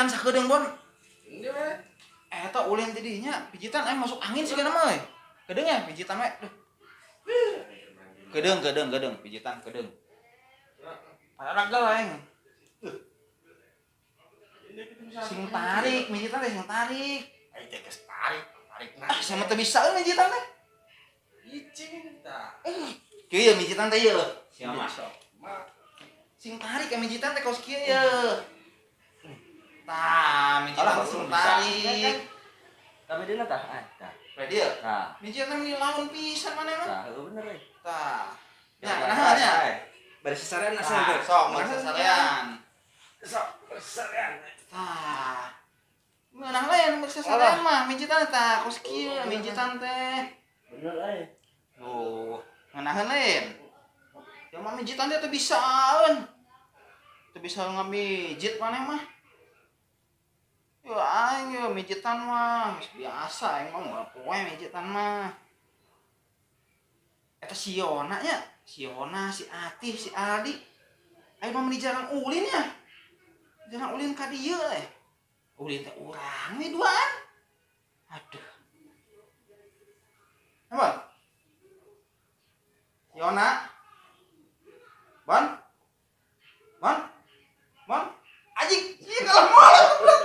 Pijitan sakedeung, Bon. Ini we. Eta ulin ti dinya, pijitan aing masuk angin sih mah euy. Kedeung ya pijitan we. Duh. Kedeung, kedeung, kedeung, pijitan kedeung. Paragel aing. Sing tarik, mijitan teh sing tarik. Aing teh geus tarik, tarik. Ah, sama teu bisa euy mijitan teh. Icing tah. Kieu mijitan teh ieu. Sia mah. Ma. Sing tarik ya mijitan teh kos kieu ye. Tah, mijitan Alah, sing bisa. tarik. Tapi dia tah, ah, tah. Ready ya? Tah. Mijitan ini lawan pisan mana mah. Tah, heuh bener euy. Tah. Ya, nah nya. Bari sasarean asal Tah, teh. sok mun sasarean. Sok, sasarean. Tah. Ngeunah lain mun sasarean mah mijitan tah kos kieu mijitan teh. Bener euy. Oh, ngeunaheun lain. Ya mah mijitan teh teu bisaeun. Teu bisa ngamijit maneh mah. Ya aing ya mijitan mah geus biasa aing mah moal poe mijitan mah. Eta si Yona nya, si Yona, si Atih, si Aldi. Aing mah meni jarang ulin ya. Jarang ulin ka dieu eh. Ulin teh urang we duaan. Aduh. Apa? Yona. Bon. Bon. Bon. Anjing, ieu kalah moal goblok.